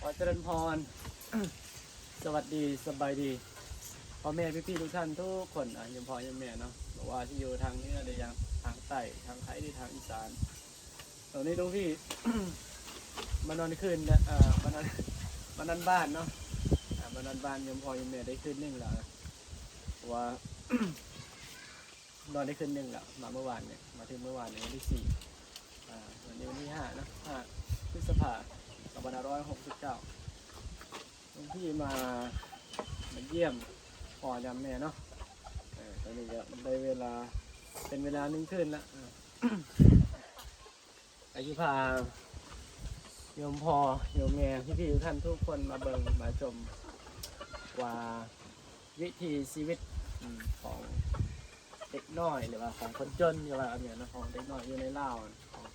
ຂໍຈະເລີນພອນ ສະຫວັດດີ ສະບາຍດີ ພໍ່ແມ່ພີ່ໆທຸກທ່ານທຸກຄົນ ອາ ໂຍມພໍ່ໂຍມແມ່ເນາະ ບໍ່ວ່າຊິຢູ່ທາງເໜືອ ຫຼື ທາງໃຕ້ ທາງໄທ ຫຼື ທາງອີສານ. ຕອນນີ້ຫຼວງພີ່ ມານອນຄືນ ເອີ ມານອນ ມານອນບ້ານເນາະ ອາ ມານອນບ້ານໂຍມພໍ່ໂຍມແມ່ໄດ້ຄືນໜຶ່ງແລ້ວ ເພາະວ່າ ນອນໄດ້ຄືນໜຶ່ງແລ້ວ ມາເມື່ອວານນີ້ ມາເຖິງເມື່ອວານນີ້ ວັນທີສີ່ ອາ ວັນນີ້ວັນທີຫ້າເນາະ ຫ້າ ພຶດສະພາ ສອງພັນຫ້າຮ້ອຍຫົກສິບເກົ້າ ຫຼວງພີ່ມາ ມາຢ້ຽມພໍ່ຢາມແມ່ເນາະ ເອີ ຕອນນີ້ກໍໄດ້ເວລາ ເປັນເວລາໜຶ່ງຄືນລະ ເອີ ກໍຊິພາໂຍມພໍ່ໂຍມແມ່ ພີ່ໆທຸກທ່ານທຸກຄົນມາເບິ່ງມາຊົມວ່າ ວິຖີຊີວິດ ອາ ຂອງເດັກນ້ອຍ ຫຼືວ່າຂອງຄົນຈົນ ຫຼືວ່າອັນນີ້ນະ ຂອງເດັກນ້ອຍຢູ່ໃນລາວ ຂອງ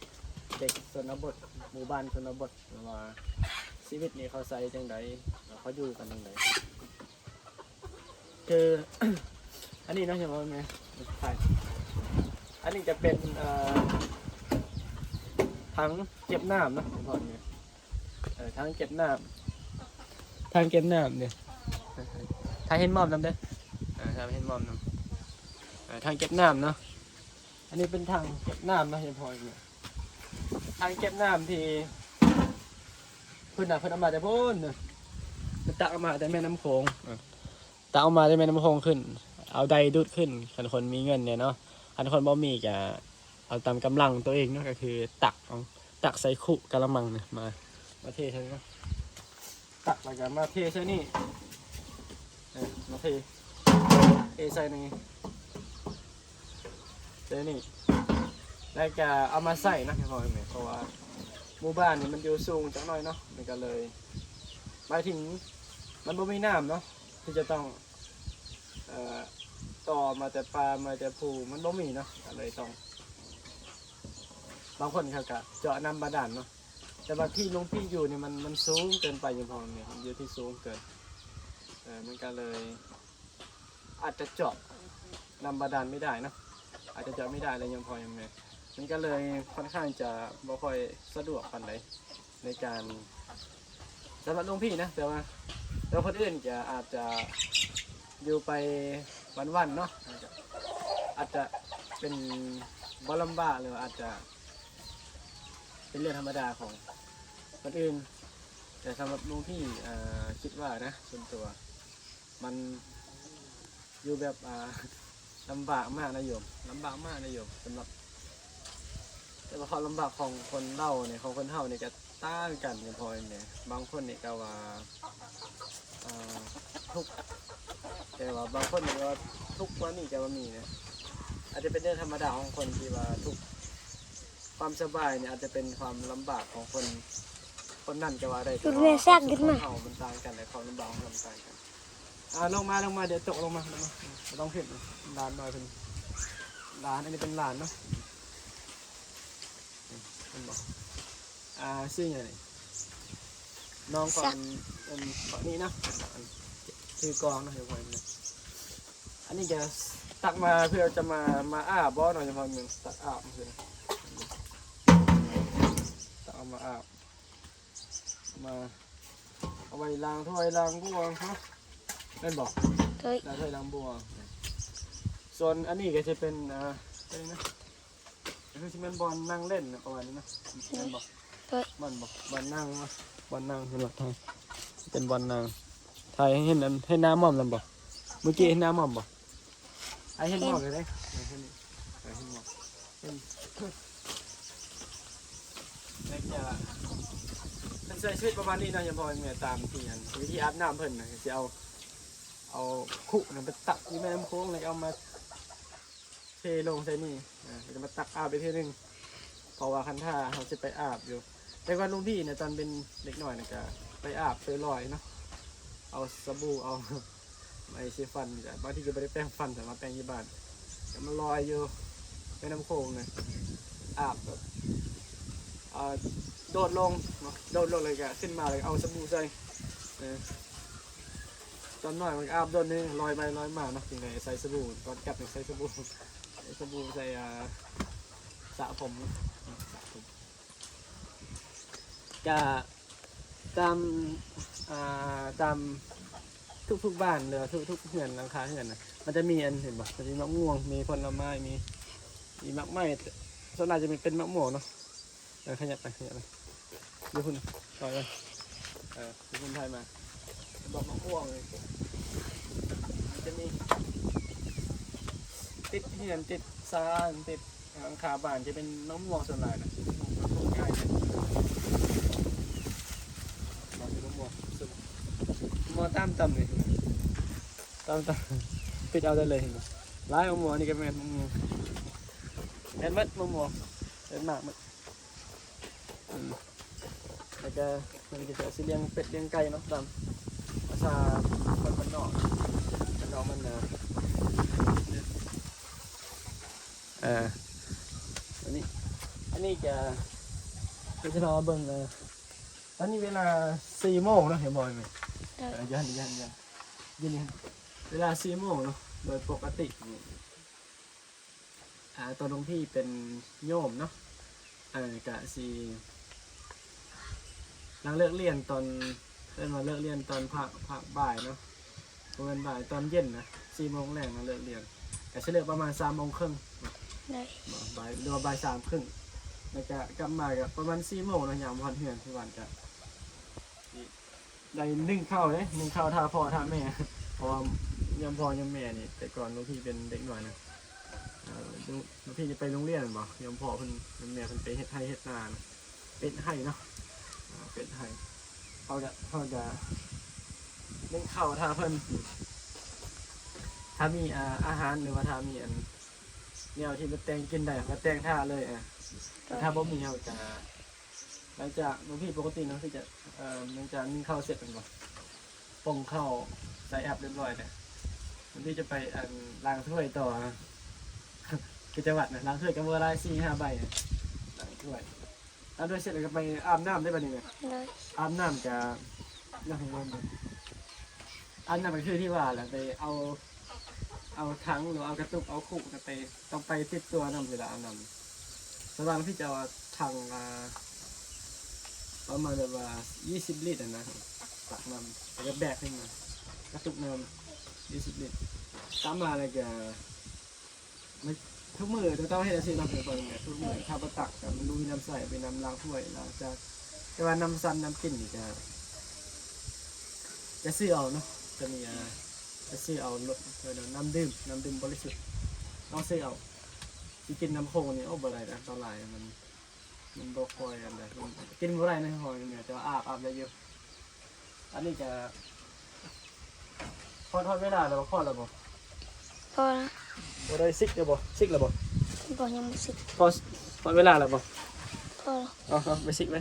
ເດັກຊົນນະບົດ ໝູ່ບ້ານຊົນນະບົດ ຫຼືວ່າຊີວິດນີ້ເຂົາໃຊ້ຈັ່ງໃດ ເຂົາຢູ່ກັນຈັ່ງໃດ. ຄື ອັນນີ້ເນາະ ເຫັນບໍ່ແມ່ ອັນນີ້ຈະເປັນ ເອີ ຖັງເກັບນ້ຳເນາະ ເອີ ຖັງເກັບນ້ຳ ຖັງເກັບນ້ຳນີ້ ຖ່າຍເຫັນໝອບນຳເດີ ເອີ ຖ່າຍເຫັນໝອບນຳ ເອີ ຖັງເກັບນ້ຳເນາະ ອັນນີ້ເປັນຖັງເກັບນ້ຳເນາະ ເຫັນບໍ່ ຖັງເກັບນ້ຳທີ່ ເພິ່ນນະ ເພິ່ນເອົາມາແຕ່ພຸ້ນ ເພິ່ນຕັກເອົາມາແຕ່ແມ່ນ້ຳໂຂງ ເອີ ຕັກເອົາມາແຕ່ແມ່ນ້ຳໂຂງຂຶ້ນ ເອົາໄດດູດຂຶ້ນ ຄັນຄົນມີເງິນແດ່ເນາະ ຄັນຄົນບໍ່ມີກະເອົາຕາມກຳລັງຕົວເອງເນາະ ກໍຄືຕັກເອົາ ຕັກໃສ່ຄຸກະລະມັງນີ້ ມາ ມາເທໃສ່ນີ້ເນາະ ຕັກແລ້ວກໍມາເທໃສ່ນີ້ ເອີ ມາເທ ເທໃສ່ນີ້ ໃສ່ນີ້ ແລ້ວກໍເອົາມາໃສ່ເນາະ ເພາະວ່າໝູ່ບ້ານນີ້ມັນຢູ່ສູງຈັກໜ້ອຍເນາະ ມັນກໍເລີຍ ໝາຍເຖິງມັນບໍ່ມີນ້ຳເນາະ ທີ່ຈະຕ້ອງ ເອີ ຕໍ່ມາແຕ່ປ່າ ມາແຕ່ພູ ມັນບໍ່ມີເນາະ ກໍເລີຍຕ້ອງ ບາງຄົນເຂົາກໍເຈາະນ້ຳບາດານເນາະ ແຕ່ວ່າທີ່ຫຼວງພີ່ຢູ່ນີ້ມັນ ມັນສູງເກີນໄປ ຢູ່ພວກນີ້ ມັນຢູ່ທີ່ສູງເກີນ ເອີ ມັນກໍເລີຍອາດຈະເຈາະນ້ຳບາດານໄມ່ໄດ້ເນາະ ອາດຈະເຈາະໄມ່ໄດ້ແຫຼະ ໂຍມພໍ່ໂຍມແມ່ ມັນກໍເລີຍຄ່ອນຂ້າງຈະບໍ່ຄ່ອຍສະດວກປານໃດ ໃນການ ສຳລັບຫຼວງພີ່ນະ ແຕ່ວ່າ ແຕ່ວ່າຄົນອື່ນຈະອາດຈະຢູ່ໄປວັນໆເນາະ ອາດຈະ ອາດຈະເປັນບໍ່ລຳບາກ ຫຼືວ່າອາດຈະເປັນເລື່ອງທຳມະດາຂອງຄົນອື່ນ ແຕ່ສຳລັບຫຼວງພີ່ ເອີ ຄິດວ່ານະ ສ່ວນຕົວ ມັນຢູ່ແບບ ອ່າ ລຳບາກມາກນະໂຍມ ລຳບາກມາກນະໂຍມ ສຳລັບ ແຕ່ວ່າຄວາມລຳບາກຂອງຄົນເຖົ້ານີ້ ຂອງຄົນເຖົ້ານີ້ກໍຕ່າງກັນ ພໍ່ແມ່ ບາງຄົນນີ້ກໍວ່າ ອ່າ ທຸກ ແຕ່ວ່າບາງຄົນນີ້ກໍວ່າທຸກກວ່ານີ້ກໍວ່າມີນະ ອາດຈະເປັນເລື່ອງທຳມະດາຂອງຄົນທີ່ວ່າທຸກ ຄວາມສະບາຍນີ້ອາດຈະເປັນຄວາມລຳບາກຂອງຄົນ ຄົນນັ້ນກໍວ່າໄດ້ ແຕ່ວ່າຄວາມສຸກຂອງເຮົາມັນຕ່າງກັນ ແລະ ຄວາມລຳບາກຂອງເຮົາມັນຕ່າງກັນ. ອ່າ ລົງມາ ລົງມາ ດຽວຕົກລົງມາ ລົງມາ ບໍ່ຕ້ອງຂຶ້ນ ຫຼານນ້ອຍເພິ່ນ ຫຼານ ອັນນີ້ເປັນຫຼານເນາະ ເຫັນບໍ່ ອ່າ ຊື່ຫຍັງນີ້ ນ້ອງຂອງ ອັນ ອັນນີ້ເນາະ ອັນ ຖືກອງເນາະ ດຽວຂ້ອຍ ອັນນີ້ຈະຕັກມາເພື່ອຈະມາ ມາອາບບໍ່ເນາະ ເພາະມັນຕັກອາບ ຕັກເອົາມາອາບ ມາເອົາໄວ້ລ້າງຖ້ວຍລ້າງບ່ວງເນາະ ແມ່ນບໍ່? ໂດຍ ລ້າງຖ້ວຍລ້າງບ່ວງ. ສ່ວນອັນນີ້ກໍຊິເປັນ ອ່າ ອັນນີ້ນະ ກໍຄືຊິແມ່ນບ່ອນນັ່ງຫຼິ້ນນະ ປະມານນີ້ນະ ແມ່ນບໍ່? ໂດຍ ບ່ອນ ບ່ອນນັ່ງເນາະ ບ່ອນນັ່ງ ເຫັນບໍ່? ເປັນບ່ອນນັ່ງ ຖ່າຍໃຫ້ເຫັນ ອັນ ເຫັນໜ້າໝອມນຳບໍ່? ມື້ກີ້ເຫັນໜ້າໝອມບໍ່? ອ້າຍເຫັນໝອກຢູ່ເດ້ ເຫັນ ເຫັນໝອກ ເຫັນ ແລ້ວຈະ ເພິ່ນໃຊ້ຊີວິດປະມານນີ້ເນາະ ຍາມພໍ່ຍາມແມ່ ຕາມທີ່ ອັນ ວິທີອາບນ້ຳເພິ່ນນະ ຊິເອົາ ເອົາຄຸນະໄປຕັກຢູ່ແມ່ນ້ຳໂຂງ ແລ້ວເອົາມາເທລົງໃສ່ນີ້ ອ່າ ແລ້ວກໍມາຕັກອາບອີກເທື່ອໜຶ່ງ ເພາະວ່າຄັນຖ້າເຮົາຊິໄປອາບຢູ່ ແຕ່ກ່ອນຫຼວງພີ່ນະ ຕອນເປັນເດັກນ້ອຍນະ ກະໄປອາບເຕີລອຍເນາະ ເອົາສະບູ ເອົາ ໄມ້ສີຟັນ ບາງທີກໍບໍ່ໄດ້ແປງຟັນ ແຕ່ວ່າແປງຢູ່ບ້ານ ກໍມາລອຍຢູ່ແມ່ນ້ຳໂຂງນະ ອາບແບບ ອ່າ ໂດດລົງເນາະ ໂດດລົງ ແລ້ວກໍຂຶ້ນມາ ແລ້ວກໍເອົາສະບູໃສ່ ເອີ ຕອນນ້ອຍມັນກໍອາບໂດດນີ້ ລອຍໄປລອຍມາເນາະ ຈຶ່ງໄດ້ໃສ່ສະບູ ຕອນກັບນີ້ໃສ່ສະບູ ໃສ່ສະບູ ໃສ່ ອ່າ ສະຜົມ ສະຜົມ ກະ ຕາມ ອ່າ ຕາມທຸກໆບ້ານ ຫຼືວ່າທຸກໆເຮືອນ ຫຼັງຄາເຮືອນນະ ມັນຈະມີອັນ ເຫັນບໍ່ ມັນຈະມີໝາກມ່ວງ ມີຜົນລະໄມ້ ມີ ມີໝາກໄມ້ ສ່ວນຫຼາຍຈະເປັນ ເປັນໝາກມ່ວງເນາະ. ເອີ ຂະຫຍັບໄປ ຂະຫຍັບໄປ ຢູ່ພຸ້ນ ຖອຍໄປ ເອີ ຢູ່ພຸ້ນ ຖອຍມາ ດອກໝາກມ່ວງນີ້ ມັນຈະມີ ຕິດເຮືອນ ຕິດຊານ ຕິດ ຫຼັງຄາບ້ານຈະເປັນມະມ່ວງສ່ວນຫຼາຍນະ ມັນປູກງ່າຍນະ ມະມ່ວງສຸກ ມະມ່ວງຕາມຕ່ຳນີ້ ຕາມຕ່ຳ ປິດເອົາໄດ້ເລີຍ ເຫັນບໍ່ ຫຼາຍມະມ່ວງ ອັນນີ້ກໍແມ່ນມະມ່ວງ ແມ່ນໝົດມະມ່ວງ ເປັນໝາກໝົດ ອືມ ແລ້ວກໍມັນກໍຈະຊິລ້ຽງເປັດລ້ຽງໄກ່ເນາະ ຕາມພາສາຄົນບ້ານນອກ ບ້ານນອກມັນນະ ເອີ ອັນນີ້ ອັນນີ້ຈະ ຈະລອເບິ່ງ ເອີ ຕອນນີ້ເວລາສີ່ໂມງເນາະ ເຫັນບໍ່ແມ່? ເອີ ຢ້ານ ຢ້ານ ຢ້ານ ຢູ່ນີ້ ເວລາສີ່ໂມງເນາະ ໂດຍປົກກະຕິນີ້ ອ່າ ຕອນຫຼວງພີ່ເປັນໂຍມເນາະ ເອີ ກະຊິ ຫຼັງເລີກລຽນຕອນ ເອີ້ນວ່າເລີກລຽນຕອນພາກ ພາກບ່າຍເນາະ ບໍ່ແມ່ນບ່າຍ ຕອນເຢັນນະ ສີ່ໂມງແລງນະ ເລີກລຽນ ກະຊິເລີກປະມານສາມໂມງເຄິ່ງເນາະ ໂດຍ ບໍ່ ບ່າຍ ຫຼືວ່າບ່າຍສາມເຄິ່ງ ແລ້ວກະກັບມາກະປະມານສີ່ໂມງເນາະ ຍາມຮອດເຮືອນ ຄືວ່າກະ ໄດ້ໜຶ້ງເຂົ້າເດ້ ໜຶ້ງເຂົ້າຖ້າພໍ່ຖ້າແມ່ ເພາະວ່າຍາມພໍ່ຍາມແມ່ນີ້ ແຕ່ກ່ອນຫຼວງພີ່ເປັນເດັກນ້ອຍນະ ເອີ ຫຼວງ ຫຼວງພີ່ຈະໄປໂຮງຮຽນແມ່ນບໍ່ ຍາມພໍ່ເພິ່ນ ຍາມແມ່ເພິ່ນໄປເຮັດໄຮ່ເຮັດນານະ ເປັດໄຮ່ເນາະ ເປັດໄຮ່ ເຮົາກະ ເຮົາກະໜຶ້ງເຂົ້າຖ້າເພິ່ນ ຖ້າມີ ອ່າ ອາຫານ ຫຼືວ່າຖ້າມີອັນ ແນວທີ່ມາແຕ່ງກິນໄດ້ ເຮົາກະແຕ່ງຖ້າເລີຍ ເອີ ແຕ່ຖ້າບໍ່ມີເຮົາກະ ຫຼັງຈາກ ຫຼວງພີ່ປົກກະຕິເນາະ ຄືຈະ ເອີ ຫຼັງຈາກໜຶ້ງເຂົ້າເສັດແມ່ນບໍ່ ປົງເຂົ້າໃສ່ແອັບຮຽບຮ້ອຍແລ້ວ ຫຼວງພີ່ຈະໄປ ອັນ ລ້າງຖ້ວຍຕໍ່ ກິດຈະວັດນະ ລ້າງຖ້ວຍກະບໍ່ຫຼາຍ ສີ່ຫ້າໃບ ລ້າງຖ້ວຍ ລ້າງຖ້ວຍເສັດແລ້ວກະໄປອາບນ້ຳໄດ້ບາດນີ້ນະ ໂດຍ ອາບນ້ຳກະ ອາບນ້ຳກະຄືທີ່ວ່າແຫຼະ ໄປເອົາ ເອົາຖັງ ຫຼືເອົາກະຕຸກ ເອົາຄຸນະໄປ ຕ້ອງໄປຕິດຕົວນຳເວລາອາບນ້ຳ ສ່ວນຫຼາຍພີ່ຈະເອົາຖັງ ອ່າ ປະມານແບບວ່າຊາວລິດຫັ້ນນະ ຕັກນ້ຳ ແລ້ວກະແບກຂຶ້ນມາ ກະຕຸກນ້ຳຊາວລິດ ກັບມາແລ້ວກະ ມັນ ທຸກມື້ເຈົ້າເຮັດອາຊີບນຳເພິ່ນ ທຸກມື້ ຖ້າບໍ່ຕັກກະມັນບໍ່ມີນ້ຳໃຊ້ ເປັນນ້ຳລ້າງຖ້ວຍ ລ້າງຈານ ແຕ່ວ່ານ້ຳສັນນ້ຳກິນນີ້ກະ ຈະຊື້ເອົາເນາະ ຈະມີ ອ່າ ຈະຊື້ເອົາ ນ້ຳດື່ມ ນ້ຳດື່ມບໍລິສຸດ ຕ້ອງຊື້ເອົາ ຊິກິນນ້ຳໂຂງນີ້ ໂອ້ ບໍ່ໄດ້ນະ ເທົ່າຫຼາຍມັນ ມັນບໍ່ຄ່ອຍອັນໃດ ກິນບໍ່ໄດ້ໃນຫ້ອງນີ້ ແຕ່ວ່າອາບ ອາບໄດ້ຢູ່ ອັນນີ້ກະ ຮອດ ຮອດເວລາແລ້ວບໍ່? ພໍແລ້ວບໍ່? ພໍແລ້ວ. ບໍ່ໄດ້ຊິກແລ້ວບໍ່? ຊິກແລ້ວບໍ່? ບໍ່ ຍັງບໍ່ຊິກ. ພໍ ຮອດເວລາແລ້ວບໍ່? ພໍແລ້ວ. ເອົາ ເອົາ ໄປຊິກໄວ້.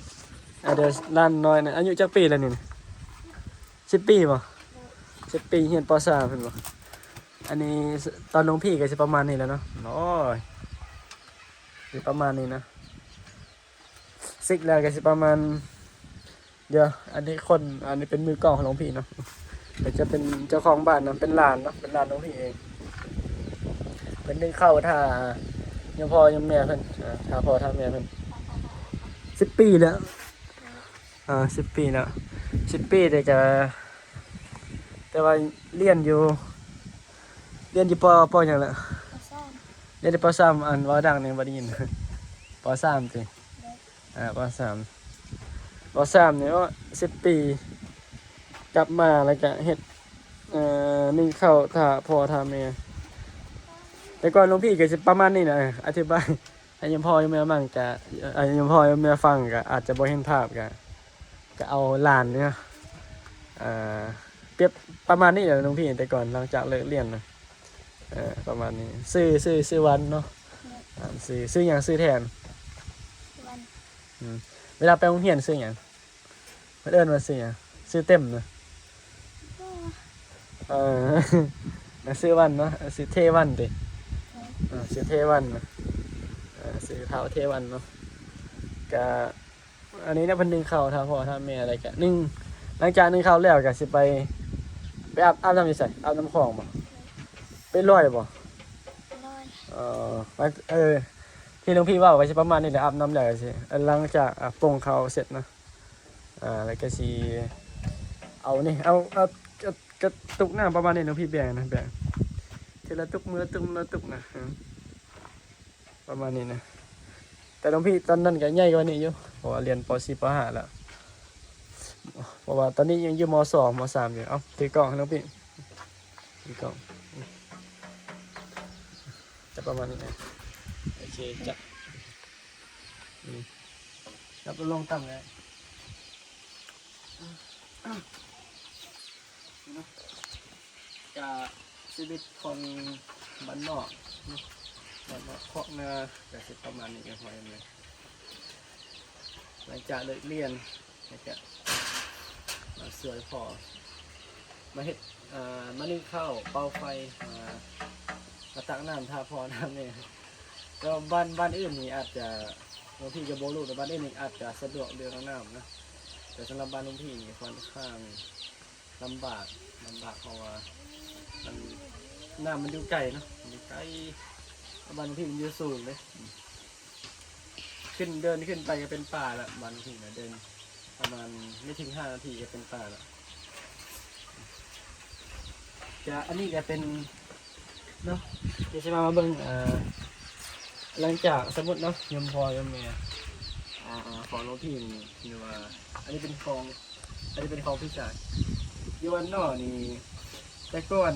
ອ່າ ດຽວຫຼານນ້ອຍນະ ອາຍຸຈັກປີແລ້ວນີ້ນະ? ສິບປີບໍ່? ສິບປີ ຮຽນ ປໍສາມ ເຫັນບໍ່? ອັນນີ້ຕອນຫຼວງພີ່ກະຊິປະມານນີ້ແຫຼະເນາະ. ໂອ້ຍ ຊິປະມານນີ້ນະ. ຊິກແລ້ວກະຊິປະມານ ດຽວ ອັນນີ້ຄົນ ອັນນີ້ເປັນມືກ້ອງຂອງຫຼວງພີ່ເນາະ ເພິ່ນຈະເປັນເຈົ້າຂອງບ້ານນະ ເປັນຫຼານເນາະ ເປັນຫຼານຫຼວງພີ່ເອງ ເພິ່ນໜຶ້ງເຂົ້າຖ້າຍາມພໍ່ຍາມແມ່ເພິ່ນ ເອີ ຖ້າພໍ່ຖ້າແມ່ເພິ່ນ ສິບປີແລ້ວ ເອີ ສິບປີແລ້ວ ສິບປີແຕ່ກະ ແຕ່ວ່າລຽນຢູ່ ລຽນຢູ່ ປໍ ປໍຫຍັງລະ? ປໍສາມ. ລຽນຢູ່ ປໍສາມ ອັນເວົ້າດັງແດ່ ບໍ່ໄດ້ຍິນ ປໍສາມຕິ? ອ່າ ປໍສາມ ປໍສາມນີ້ ໂອ້ ສິບປີ ກັບມາແລ້ວກະເຮັດ ເອີ ໜຶ້ງເຂົ້າຖ້າພໍ່ຖ້າແມ່ ແຕ່ກ່ອນຫຼວງພີ່ກະຊິປະມານນີ້ນະ ອະທິບາຍໃຫ້ຍາມພໍ່ຍາມແມ່ຟັງກະ ໃຫ້ຍາມພໍ່ຍາມແມ່ຟັງກະອາດຈະບໍ່ເຫັນພາບ ກະ ກະເອົາຫຼານນີ້ ເອີ ປຽບປະມານນີ້ແຫຼະຫຼວງພີ່ ແຕ່ກ່ອນ ຫຼັງຈາກເລີກລຽນນະ ເອີ ປະມານນີ້ ຊື່ ຊື່ ຊື່ວັນເນາະ ອ່າ ຊື່ ຊື່ຫຍັງ? ຊື່ແທນ ວັນ ອືມ ເວລາໄປໂຮງຮຽນຊື່ຫຍັງ? ເພິ່ນເອີ້ນວ່າຊື່ຫຍັງ? ຊື່ເຕັມນະ ເອີ ຊື່ວັນເນາະ ຊື່ເທວັນຕິ? ເອີ ຊື່ເທວັນນະ ເອີ ຊື່ທ້າວເທວັນເນາະ ກະ ອັນນີ້ນະ ເພິ່ນໜຶ້ງເຂົ້າຖ້າພໍ່ຖ້າແມ່ ແລ້ວກະໜຶ້ງ ຫຼັງຈາກໜຶ້ງເຂົ້າແລ້ວກະຊິໄປ ໄປອາບ ອາບນ້ຳຢູ່ໃສ? ອາບນ້ຳຂອງບໍ່? ເປັນຮ້ອຍບໍ່? ຮ້ອຍ ເອີ ເອີ ທີ່ຫຼວງພີ່ເວົ້າກະຊິປະມານນີ້ແຫຼະ ອາບນ້ຳແລ້ວກະຊິ ຫຼັງຈາກ ອ່າ ປົງເຂົ້າເສັດນະ ອ່າ ແລ້ວກໍຊິເອົານີ້ ເອົາ ເອົາ ກະ ກະຕຸກນ້ຳປະມານນີ້ເນາະ ພີ່ແບ່ງນະ ແບ່ງທີລະຕຸກ ມື້ລະຕຸກ ມື້ລະຕຸກນະ ເອີ ປະມານນີ້ນະ. ແຕ່ຫຼວງພີ່ຕອນນັ້ນກໍໃຫຍ່ກວ່ານີ້ຢູ່ ເພາະວ່າຮຽນ ປໍສີ່ ປໍຫ້າ ແລ້ວ ເພາະວ່າຕອນນີ້ຍັງຢູ່ ມໍສອງ ມໍສາມ ຢູ່. ເອົາ ຖືກ້ອງໃຫ້ຫຼວງພີ່ ຖືກ້ອງ ຈະປະມານນີ້ນະ. ໂອເຄ ຈັບ ອືມ ຈັບລົງຕ່ຳເລີຍ. ກະຊີວິດຄົນບ້ານນອກເນາະ ບ້ານນອກຄອກນາ ກະຊິປະມານນີ້ ກໍພໍແມ່ນ. ຫຼັງຈາກເລີກຮຽນ ແລ້ວກະມາຊ່ວຍພໍ່ ມາເຮັດ ເອີ ມາໜຶ້ງເຂົ້າ ເປົ່າໄຟ ມາ ມາຕັກນ້ຳຖ້າພໍ່ນ້ຳແມ່. ແຕ່ວ່າບ້ານ ບ້ານອື່ນນີ້ອາດຈະ ບາງທີກໍບໍ່ຮູ້ ແຕ່ບ້ານອື່ນນີ້ອາດຈະສະດວກເລື່ອງນ້ຳນະ ແຕ່ສຳລັບບ້ານຫຼວງພີ່ນີ້ຂ້ອນຂ້າງລຳບາກ ລຳບາກ ເພາະວ່າມັນ ນ້ຳມັນຢູ່ໄກເນາະ ມັນຢູ່ໄກ ບ້ານຫຼວງພີ່ມັນຢູ່ສູງເດ້. ຂຶ້ນ ເດີນຂຶ້ນໄປກໍເປັນປ່າລະ ບ້ານພີ່ນະ ເດີນປະມານໄມ່ເຖິງຫ້ານາທີກໍເປັນປ່າລະ. ກະອັນນີ້ກະເປັນເນາະ ດຽວຊິພາມາເບິ່ງ ເອີ ຫຼັງຈາກສົມມຸດເນາະ ໂຍມພໍ່ໂຍມແມ່ ອ່າ ຂອງຫຼວງພີ່ນີ້ ຫຼືວ່າ ອັນນີ້ເປັນຂອງ ອັນນີ້ເປັນຂອງພີ່ຊາຍ ຢູ່ບ້ານນອກນີ້ ແຕ່ກ່ອນ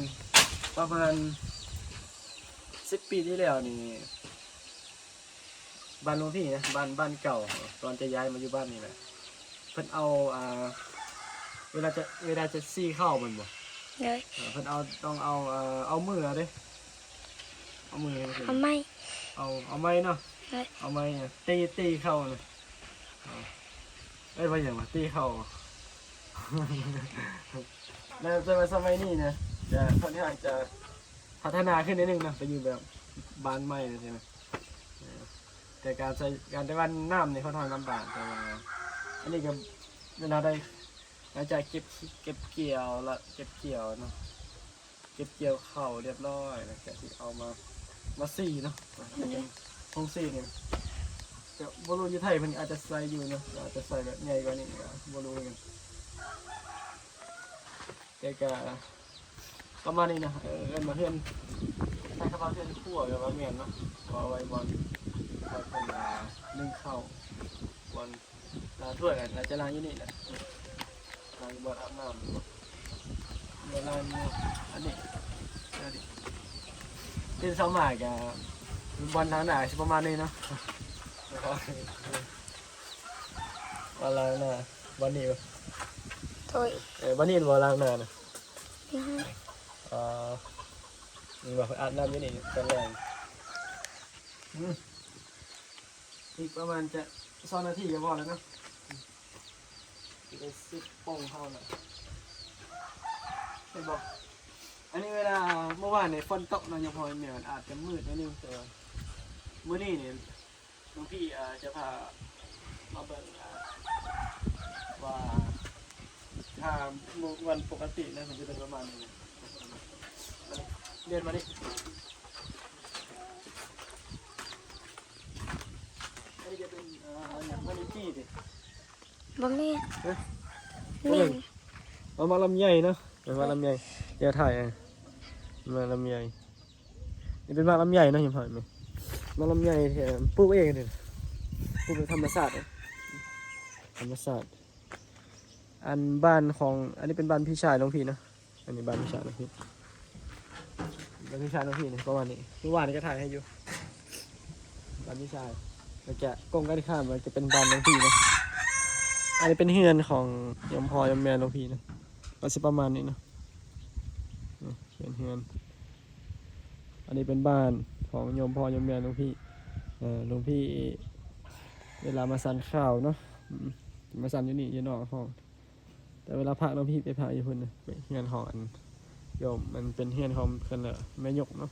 ປະມານສິບປີທີ່ແລ້ວນີ້ ບ້ານຫຼວງພີ່ນະ ບ້ານ ບ້ານເກົ່າ ກ່ອນຈະຍ້າຍມາຢູ່ບ້ານນີ້ນະ ເພິ່ນເອົາ ອ່າ ເວລາຈະ ເວລາຈະສີເຂົ້າແມ່ນບໍ່? ໂດຍ ເອີ ເພິ່ນເອົາ ຕ້ອງເອົາ ເອີ ເອົາມືເດ້ ເອົາມື ເອົາໄມ້ ເອົາ ເອົາໄມ້ເນາະ ໂດຍ ເອົາໄມ້ຕີ ຕີເຂົ້ານະ ເອີ້ນວ່າຫຍັງວະ ຕີເຂົ້າ ແລ້ວແຕ່ວ່າສະໄໝນີ້ນະ ຈະ ຂ້ອນຂ້າງຈະ ພັດທະນາຂຶ້ນໜ້ອຍໜຶ່ງນະ ໄປຢູ່ແບບບ້ານໃໝ່ຈັ່ງຊີ້ນະ ເອີ ແຕ່ການໃຊ້ ການ ແຕ່ວ່ານ້ຳນີ້ຂ້ອນຂ້າງລຳບາກ ແຕ່ວ່າອັນນີ້ກໍເວລາໄດ້ ຫຼັງຈາກເກັບ ເກັບກ່ຽວລະ ເກັບກ່ຽວເນາະ ເກັບກ່ຽວເຂົ້າຮຽບຮ້ອຍ ແລ້ວກໍຊິເອົາມາ ມາສີເນາະ ເປັນໂຮງສີນີ້ ກໍບໍ່ຮູ້ຢູ່ໄທເພິ່ນອາດຈະໃສ່ຢູ່ເນາະ ອາດຈະໃສ່ແບບໃຫຍ່ກວ່ານີ້ ກໍບໍ່ຮູ້ຄືກັນ ແຕ່ກະປະມານນີ້ນະ ເອີ ເອີ້ນວ່າເຮືອນ ໃຊ້ຄຳວ່າເຮືອນຄົວກໍວ່າແມ່ນເນາະ ເພາະວ່າໄວ້ບ່ອນ ບ່ອນເພິ່ນ ອ່າ ໜຶ້ງເຂົ້າ ບ່ອນລ້າງຖ້ວຍ ກໍໜ້າຈະລ້າງຢູ່ນີ້ແຫຼະ ລ້າງບ່ອນອາບນ້ຳ ບໍ່ລ້າງຢູ່ອັນນີ້ ອັນນີ້ ເປັນເສົາໝາກ ກໍບ່ອນລ້າງໜ້າຊິປະມານນີ້ເນາະ ບ່ອນລ້າງໜ້າ ບ່ອນນີ້ ໂດຍ ເອີ ບ່ອນນີ້ບໍ່ລ້າງໜ້ານະ ອືຮຶ ອ່າ ນີ້ວ່າອາບນ້ຳຢູ່ນີ້ຕອນແລງ ອືມ ອີກປະມານຈະສອງນາທີກໍພໍແລ້ວເນາະ ອືມ ໄດ້ສິບໂມງເຮົາລະ ເຫັນບໍ່ ອັນນີ້ເວລາເມື່ອວານນີ້ຝົນຕົກເນາະ ຍັງພໍແມ່ນ ອາດຈະມືດໜ້ອຍໜຶ່ງ ແຕ່ວ່າມື້ນີ້ນີ້ ຫຼວງພີ່ ເອີ ຈະພາມາເບິ່ງ ເອີ ວ່າ ຖ້າມື້ວັນປົກກະຕິນະ ມັນຈະເປັນປະມານນີ້ ດຽນມານີ້ ອັນນີ້ຈະເປັນ ເອີ ຫຍັງ ມະລິຈີ້ຕິ ບໍ່ແມ່ນ ຮະ ແມ່ນ ເອົາມາລຳໄຍເນາະ ເອົາມາລຳໄຍ ດຽວຖ່າຍ ມາລຳໄຍ. ນີ້ເປັນໝາກລຳໄຍເນາະ ເຫັນບໍ່ ໝາກລຳໄຍທີ່ປູກເອງນີ້ ປູກເປັນທຳມະຊາດ ທຳມະຊາດ ອັນບ້ານຂອງ ອັນນີ້ເປັນບ້ານພີ່ຊາຍຫຼວງພີ່ເນາະ ອັນນີ້ບ້ານພີ່ຊາຍຫຼວງພີ່ ບ້ານພີ່ຊາຍຫຼວງພີ່ນີ້ ປະມານນີ້ ມື້ວານນີ້ກໍຖ່າຍໃຫ້ຢູ່ ບ້ານພີ່ຊາຍ ແລ້ວກະກົງກັນຂ້າມ ມັນຈະເປັນບ້ານຫຼວງພີ່ເນາະ ອັນນີ້ເປັນເຮືອນຂອງໂຍມພໍ່ໂຍມແມ່ຫຼວງພີ່ເນາະ ກໍຊິປະມານນີ້ເນາະ ເປັນເຮືອນ ອັນນີ້ເປັນບ້ານຂອງໂຍມພໍ່ໂຍມແມ່ຫຼວງພີ່ ເອີ ຫຼວງພີ່ເວລາມາສັນຂ່າວເນາະ ອືມ ມາສັນຢູ່ນີ້ຢູ່ນອກຫ້ອງ ແຕ່ເວລາພັກຫຼວງພີ່ໄປພັກຢູ່ພຸ້ນນະ ເຮືອນຂອງອັນໂຍມ ມັນເປັນເຮືອນຂອງເພິ່ນແຫຼະ ແມ່ຍົກເນາະ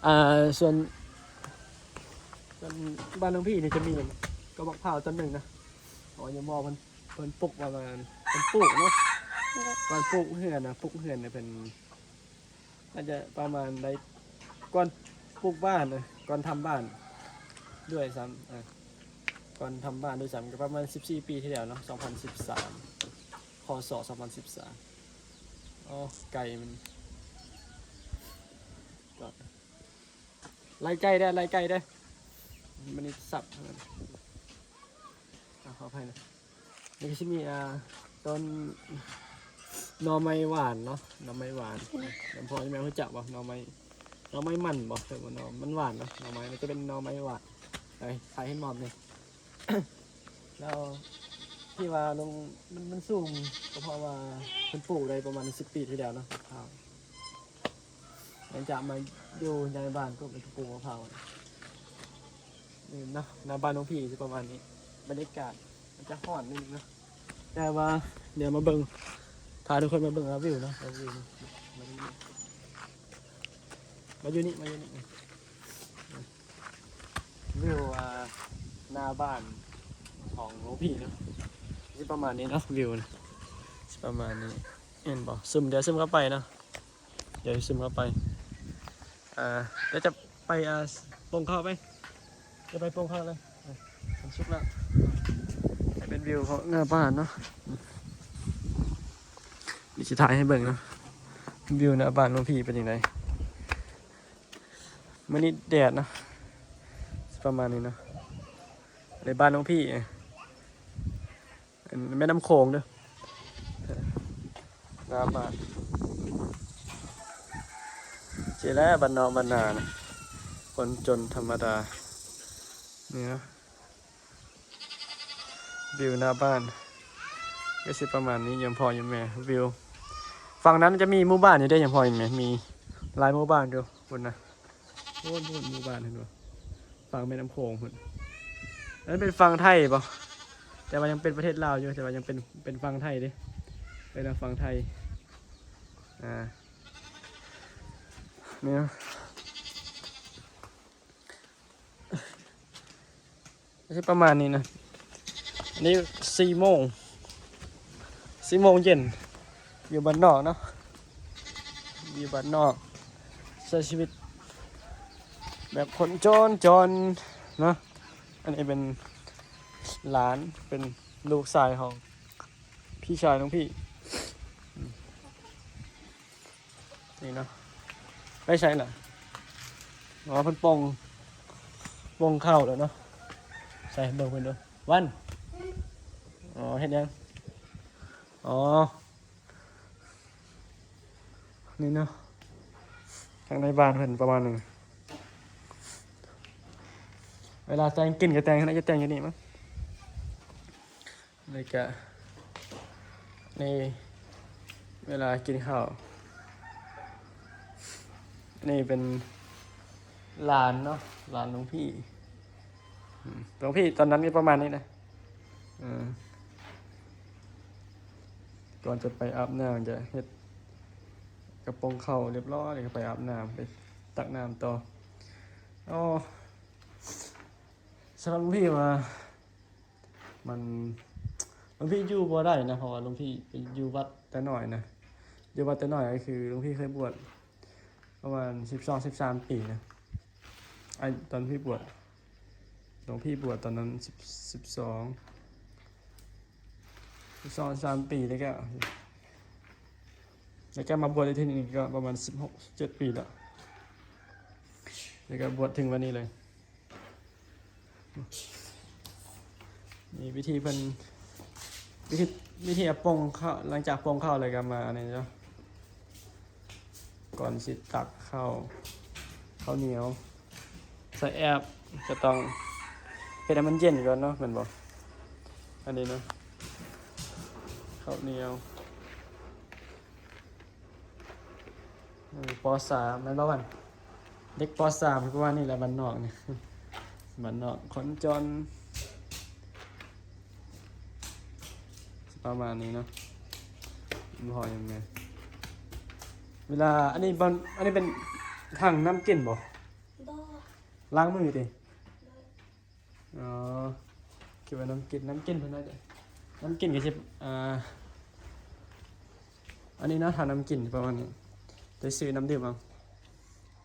ອ່າ ສ່ວນ ສ່ວນບ້ານຫຼວງພີ່ນີ້ຈະມີຕົ້ນໝາກພ້າວຕົ້ນໜຶ່ງນະ ເພາະວ່າໂຍມພໍ່ເພິ່ນ ເພິ່ນປຸກປະມານ ເພິ່ນປູກເນາະ ກ່ອນປູກເຮືອນນະ ປຸກເຮືອນນະ ເພິ່ນ ໜ້າຈະປະມານໄດ້ ກ່ອນປຸກບ້ານນະ ກ່ອນທຳບ້ານດ້ວຍຊ້ຳ ອ່າ ກ່ອນທຳບ້ານດ້ວຍຊ້ຳ ກໍປະມານສິບສີ່ປີທີ່ແລ້ວເນາະ ສອງພັນສິບສາມ ຄ.ສ. ສອງພັນສິບສາມ. ໂອ້ ໄກ່ມັນ ກໍໄລ່ໄກ່ເດີ້ ໄລ່ໄກ່ເດີ້ ມັນສັບ ອາ ຂໍອະໄພນະ. ນີ້ກໍຊິມີ ອ່າ ຕົ້ນໜໍ່ໄມ້ຫວານເນາະ ໜໍ່ໄມ້ຫວານ. ອືມ ຍາມພໍ່ຍາມແມ່ຮູ້ຈັກບໍ່? ໜໍ່ໄມ້ ໜໍ່ໄມ້ມັນບໍ່? ເອີ້ນວ່າໜໍ່ ມັນຫວານເນາະ ໜໍ່ໄມ້ ມັນຈະເປັນໜໍ່ໄມ້ຫວານ. ໄປ ຖ່າຍໃຫ້ໝອມແດ່. ແລ້ວທີ່ວ່າລົງ ມັນ ມັນສູງ ກໍເພາະວ່າເພິ່ນປູກໄດ້ປະມານສິບປີທີ່ແລ້ວເນາະ ມະພ້າວ. ຫຼັງຈາກມາຢູ່ໃນບ້ານກໍໄປປູກມະພ້າວ. ນີ້ເນາະ ໜ້າບ້ານຫຼວງພີ່ຊິປະມານນີ້. ບັນຍາກາດມັນຈະຮ້ອນນິດໜຶ່ງເນາະ ແຕ່ວ່າດຽວມາເບິ່ງ ພາທຸກຄົນມາເບິ່ງ ອ່າ ວິວເນາະ ວິວ ມາຢູ່ນີ້ ມາຢູ່ນີ້ ມາຢູ່ນີ້ ວິວ ອ່າ ໜ້າບ້ານຂອງຫຼວງພີ່ເນາະ ຊິປະມານນີ້ເນາະ ວິວນະ ຊິປະມານນີ້. ເຫັນບໍ່? ຊູມ ດຽວຊູມເຂົ້າໄປເນາະ ດຽວຊູມເຂົ້າໄປ. ອ່າ ດຽວຈະໄປ ອ່າ ປົ່ງເຂົ້າໄປ ຈະໄປປົ່ງເຂົ້າເລີຍ. ອ່າ ມັນສຸກແລ້ວ ໃຫ້ເປັນວິວຂອງໜ້າບ້ານເນາະ. ດຽວຊິຖ່າຍໃຫ້ເບິ່ງເນາະ ວິວໜ້າບ້ານຫຼວງພີ່ເປັນຈັ່ງໃດ. ມື້ນີ້ແດດເນາະ ປະມານນີ້ເນາະ. ອັນນີ້ບ້ານຫຼວງພີ່ ອັນແມ່ນ້ຳໂຂງເດີ້ ໜ້າບ້ານ. ຊີ້ແຫຼະ ບ້ານນອກບ້ານນານະ ຄົນຈົນທຳມະດາ. ນີ້ເນາະ ວິວໜ້າບ້ານກໍຊິປະມານນີ້ ຢາມພໍ່ຢາມແມ່. ວິວຝັ່ງນັ້ນຈະມີໝູ່ບ້ານຢູ່ເດ້ ຢາມພໍ່ຢາມແມ່ ມີຫຼາຍໝູ່ບ້ານຢູ່ພຸ້ນນະ. ໂອ້ຍ ໝູ່ບ້ານເຫັນບໍ່? ຝັ່ງແມ່ນ້ຳໂຂງພຸ້ນ. ອັນນັ້ນເປັນຝັ່ງໄທບໍ່? ແຕ່ວ່າຍັງເປັນປະເທດລາວຢູ່ ແຕ່ວ່າຍັງເປັນ ເປັນຝັ່ງໄທເດ້ ເປັນຝັ່ງໄທ. ອ່າ ນີ້ເນາະ ຊິປະມານນີ້ນະ. ອັນນີ້ສີ່ໂມງ ສີ່ໂມງເຢັນ ຢູ່ບ້ານນອກເນາະ ຢູ່ບ້ານນອກ ໃຊ້ຊີວິດແບບຄົນຈົນໆເນາະ. ອັນນີ້ເປັນຫຼານ ເປັນລູກຊາຍຂອງພີ່ຊາຍຫຼວງພີ່. ນີ້ເນາະ ໄປໃສລະ? ອໍ ເພິ່ນປົ່ງ ປົ່ງເຂົ້າແລ້ວເນາະ. ໃສ ເບິ່ງເພິ່ນດູ ວັນ. ອໍ ເຮັດຫຍັງ? ອໍ ນີ້ເນາະ ທາງໃນບ້ານເພິ່ນປະມານນີ້. ເວລາແຕ່ງກິນກໍແຕ່ງ ຈະແຕ່ງຢູ່ນີ້ມັ້ງ. ນີ້ກະ ນີ້ເວລາກິນເຂົ້າ. ນີ້ເປັນຫຼານເນາະ ຫຼານຫຼວງພີ່. ອືມ ຫຼວງພີ່ຕອນນັ້ນກໍປະມານນີ້ນະ. ເອີ ກ່ອນຈະໄປອາບນ້ຳ ຈະເຮັດກະປົງເຂົ້າຮຽບຮ້ອຍ ແລ້ວກໍໄປອາບນ້ຳ ໄປຕັກນ້ຳຕໍ່. ອໍ ສຳລັບຫຼວງພີ່ວ່າ ມັນ ຫຼວງພີ່ຢູ່ບໍ່ໄດ້ນະ ເພາະວ່າຫຼວງພີ່ໄປຢູ່ວັດແຕ່ນ້ອຍນະ. ຢູ່ວັດແຕ່ນ້ອຍກໍຄືຫຼວງພີ່ເຄີຍບວດປະມານສິບສອງ ສິບສາມປີນະ. ອາ ຕອນພີ່ບວດ ຫຼວງພີ່ບວດຕອນນັ້ນສິບ ສິບສອງ ສິບສອງ ສິບສາມປີ ແລ້ວກໍ ແລ້ວກໍມາບວດອີກເທື່ອໜຶ່ງກໍປະມານສິບຫົກ ສິບເຈັດປີແລ້ວ ແລ້ວກໍບວດເຖິງວັນນີ້ເລີຍ. ນີ້ວິທີເພິ່ນ ວິທີ ວິທີເອົາປົ່ງເຂົ້າ ຫຼັງຈາກປົ່ງເຂົ້າແລ້ວກໍມາອັນນີ້ເນາະ ກ່ອນຊິຕັກເຂົ້າ ເຂົ້າໜຽວ ໃສ່ແອບ ກໍຕ້ອງເຮັດໃຫ້ມັນເຢັນກ່ອນເນາະ ແມ່ນບໍ່? ອັນນີ້ເນາະ ເຂົ້າໜຽວ. ເອີ ປໍສາມແມ່ນບໍ່ວັນ? ເດັກປໍສາມກໍວ່ານີ້ແຫຼະ ບ້ານນອກນີ້ ບ້ານນອກຄົນຈົນ ປະມານນີ້ເນາະ. ພໍ່ຍັງແມ່ ເວລາ ອັນນີ້ບ່ອນ ອັນນີ້ເປັນຖັງນ້ຳກິນບໍ່? ບໍ່ ລ້າງມືຕິ? ບໍ່. ອໍ ຄິດວ່ານ້ຳກິນ ນ້ຳກິນເພິ່ນໜ້າຈະ ນ້ຳກິນກໍຊິ ອ່າ ອັນນີ້ເນາະ ຖ້ານ້ຳກິນປະມານນີ້ ໄດ້ຊື້ນ້ຳດື່ມເອົາ.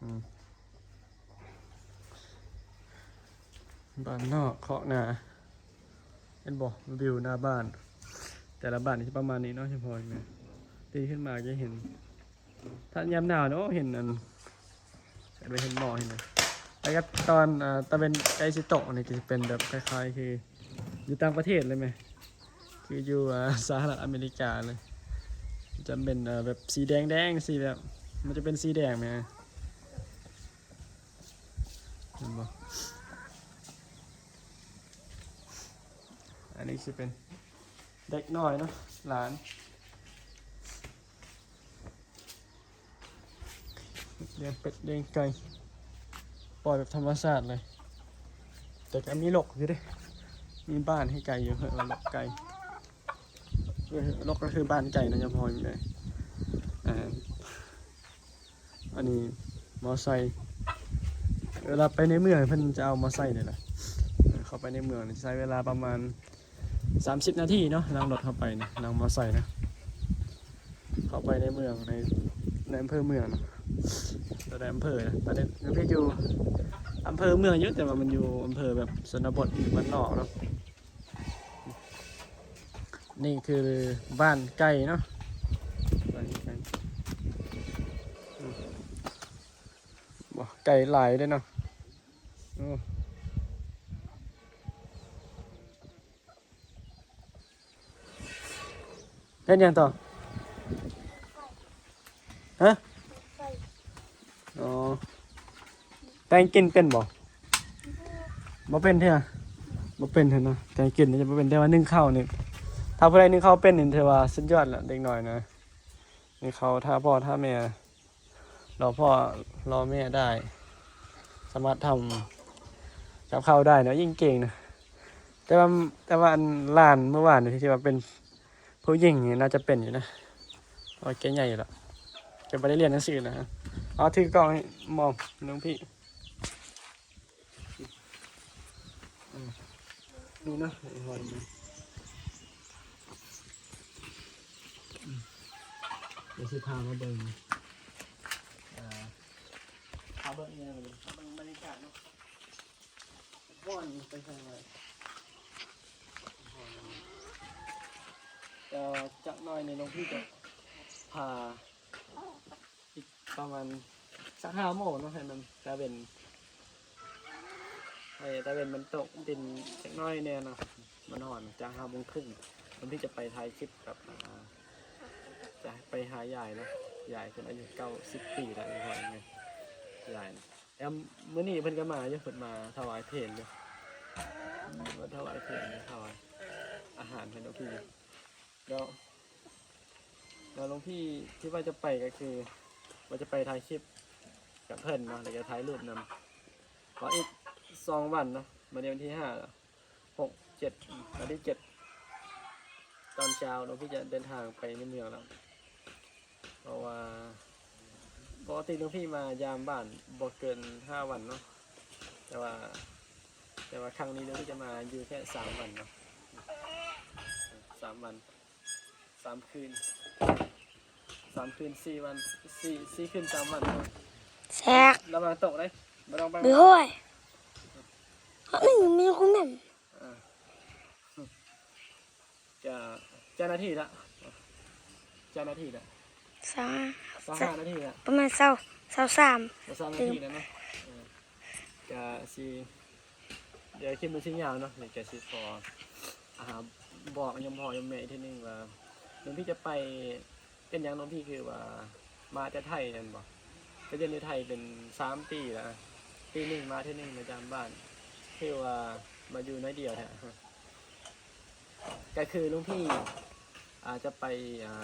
ອືມ ບ້ານນອກຄອກນາ ຫັນບໍ່? ວິວໜ້າບ້ານ ແຕ່ລະບ້ານຊິປະມານນີ້ເນາະ ສະເພາະນີ້ນະ ຕີຂຶ້ນມາຈະເຫັນ ຖ້າຍາມໜາວເນາະ ເຫັນອັນ ເຫັນໝອກ ເຫັນ ແລ້ວກໍຕອນ ອາ ຕາເວັນໃກ້ຊິຕົກນີ້ ກໍຊິເປັນແບບຄ້າຍໆ ຄືຢູ່ຕ່າງປະເທດເລີຍແມ ຄືຢູ່ ອາ ສະຫະລັດອາເມລິກາເລີຍ ຈະເປັນ ເອີ ແບບສີແດງໆ ສີແບບ ມັນຈະເປັນສີແດງແມ ເຫັນບໍ່? ອັນນີ້ຊິເປັນເດັກນ້ອຍເນາະ ຫຼານ ລ້ຽງເປັດລ້ຽງໄກ່ ປ່ອຍແບບທຳມະຊາດເລີຍ ແຕ່ກໍມີລົກຢູ່ເດ້ ມີບ້ານໃຫ້ໄກ່ຢູ່ ເຮີ້ລະລົກໄກ່ ເຮີ້ລະລົກກໍຄືບ້ານໄກ່ເນາະ ຍາມພໍແມ່ນໄດ້ ອ່າ ອັນນີ້ມໍໄຊ ເວລາໄປໃນເມືອງເພິ່ນຈະເອົາມໍໄຊນີ້ແຫຼະ ເຂົ້າໄປໃນເມືອງນີ້ໃຊ້ເວລາປະມານສາມສິບນາທີເນາະ ນັ່ງລົດເຂົ້າໄປນະ ນັ່ງມໍໄຊນະ ເຂົ້າໄປໃນເມືອງ ໃນ ໃນອຳເພີເມືອງນະ ໃນອຳເພີນະ ອັນນີ້ຄືຢູ່ອຳເພີເມືອງຢູ່ ແຕ່ວ່າມັນຢູ່ອຳເພີແບບຊົນນະບົດ ຢູ່ບ້ານນອກເນາະ. ນີ້ຄືບ້ານໄກ່ເນາະ ບ້ານໄກ່ ອືມ ບໍ່ ໄກ່ຫຼາຍເດ້ເນາະ ໂອ້ ເຮັດຫຍັງຕໍ່? ຮະ? ອໍ ແຕ່ງກິນເປັນບໍ່? ບໍ່ເປັນເທື່ອ ບໍ່ເປັນເທື່ອເນາະ ແຕ່ງກິນຈະບໍ່ເປັນ ແຕ່ວ່າໜຶ້ງເຂົ້ານີ້ ຖ້າຜູ້ໃດໜຶ້ງເຂົ້າເປັນນີ້ ຖືວ່າສຸດຍອດລະ ເດັກນ້ອຍນະ ໜຶ້ງເຂົ້າຖ້າພໍ່ຖ້າແມ່ ລໍພໍ່ລໍແມ່ໄດ້ ສາມາດທຳກັບເຂົ້າໄດ້ເນາະ ຍິ່ງເກັ່ງນະ ແຕ່ວ່າ ແຕ່ວ່າອັນຫຼານມື້ວານນີ້ທີ່ວ່າເປັນ ຜູ້ຍິງນີ້ໜ້າຈະເປັນຢູ່ນະ ເພາະວ່າແກໃຫຍ່ຢູ່ແລ້ວ ແກບໍ່ໄດ້ຮຽນໜັງສືນະ ເອົາຖືກ້ອງໃຫ້ໝອມ ລຸງພີ່ ອືມ ນີ້ເນາະ ໄອ້ຫອຍນີ້ ອືມ ດຽວຊິພາມາເບິ່ງ ເອີ ພາເບິ່ງອີ່ຫຍັງ ພາເບິ່ງບັນຍາກາດເນາະ. ແຕ່ວ່າຈັກໜ້ອຍນີ້ ຫຼວງພີ່ຈະພາອີກປະມານສັກຫ້າໂມງເນາະ ໃຫ້ມັນຕາເວັນ ໃຫ້ຕາເວັນມັນຕົກດິນຈັກໜ້ອຍແດ່ເນາະ ມັນຮ້ອນ ຈາກຫ້າໂມງເຄິ່ງ ຫຼວງພີ່ຈະໄປຖ່າຍຄລິບກັບ ອ່າ ຈະໄປຫາຍາຍເນາະ ຍາຍເພິ່ນອາຍຸເກົ້າສິບປີແລ້ວ ຍາຍ ແອມ ມື້ນີ້ເພິ່ນກໍມາຢູ່ ເພິ່ນມາຖວາຍເພນຢູ່ ມາຖວາຍເພນຢູ່ ຖວາຍອາຫານໃຫ້ຫຼວງພີ່ຢູ່ ແລ້ວ ແລ້ວຫຼວງພີ່ທີ່ວ່າຈະໄປກໍຄືວ່າຈະໄປຖ່າຍຄລິບກັບເພິ່ນເນາະ ແລ້ວກໍຖ່າຍຮູບນຳ ກໍອີກສອງວັນເນາະ ມື້ນີ້ວັນທີຫ້າແລ້ວ ຫົກ ເຈັດ ວັນທີເຈັດ ຕອນເຊົ້າ ຫຼວງພີ່ຈະເດີນທາງໄປໃນເມືອງແລ້ວ ເພາະວ່າປົກກະຕິຫຼວງພີ່ມາຢາມບ້ານບໍ່ເກີນຫ້າວັນເນາະ ແຕ່ວ່າ ແຕ່ວ່າຄັ້ງນີ້ຫຼວງພີ່ຈະມາຢູ່ແຄ່ສາມວັນເນາະ ສາມວັນ ສາມຄືນ ສາມຄືນ ສີ່ວັນ ສີ່ ສີ່ຄືນ ສາມວັນເນາະ ແຊກ ລະວັງຕົກເດ້ ບໍ່ຕ້ອງໄປ ໂອ້ຍ ອັນນີ້ມີຄຸນແມ່ນ ອ່າ ຈະ ຈະນາທີລະ ຈະນາທີລະ ຊາວຫ້າ ຊາວຫ້ານາທີລະ ປະມານຊາວ ຊາວສາມ ຊາວສາມນາທີລະເນາະ ເອີ ກະຊິ ດຽວຄລິບມັນຊິຍາວເນາະ ດຽວກະຊິຂໍ ອ່າ ບອກຍາມພໍ່ຍາມແມ່ອີກເທື່ອໜຶ່ງວ່າ ຫຼວງພີ່ຈະໄປ ເປັນຫຍັງຫຼວງພີ່ຄືວ່າມາແຕ່ໄທແມ່ນບໍ່? ໄປຮຽນຢູ່ໄທເປັນສາມປີແລ້ວ ປີໜຶ່ງມາເທື່ອໜຶ່ງມາຢາມບ້ານ ຄືວ່າມາຢູ່ໜ້ອຍດຽວແທ້ ກໍຄືຫຼວງພີ່ ອາ ຈະໄປ ອາ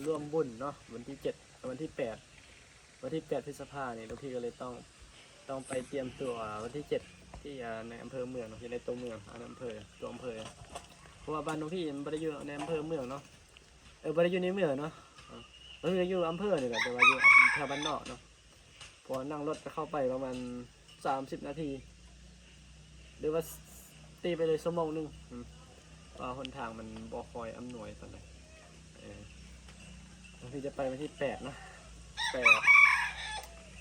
ຮ່ວມບຸນເນາະ ວັນທີເຈັດ ວັນທີແປດ ວັນທີແປດ ພຶດສະພານີ້ ຫຼວງພີ່ກໍເລີຍຕ້ອງ ຕ້ອງໄປຕຽມຕົວວັນທີເຈັດ ທີ່ ອາ ໃນອຳເພີເມືອງເນາະ ຢູ່ໃນຕົວເມືອງ ອາ ໃນອຳເພີ ຕົວອຳເພີ ເພາະວ່າບ້ານຫຼວງພີ່ມັນບໍ່ໄດ້ຢູ່ໃນອຳເພີເມືອງເນາະ ເອີ ບໍ່ໄດ້ຢູ່ໃນເມືອງເນາະ ເອີ ມັນກໍຢູ່ອຳເພີນີ້ແຫຼະ ແຕ່ວ່າຢູ່ແຖວບ້ານນອກເນາະ ເພາະວ່ານັ່ງລົດຈະເຂົ້າໄປປະມານສາມສິບນາທີ ຫຼືວ່າຕີໄປເລີຍຊົ່ວໂມງໜຶ່ງ ອືມ ເພາະວ່າຫົນທາງມັນບໍ່ຄ່ອຍອຳນວຍປານໃດ ເອີ ຫຼວງພີ່ຈະໄປວັນທີແປດເນາະ ແປດ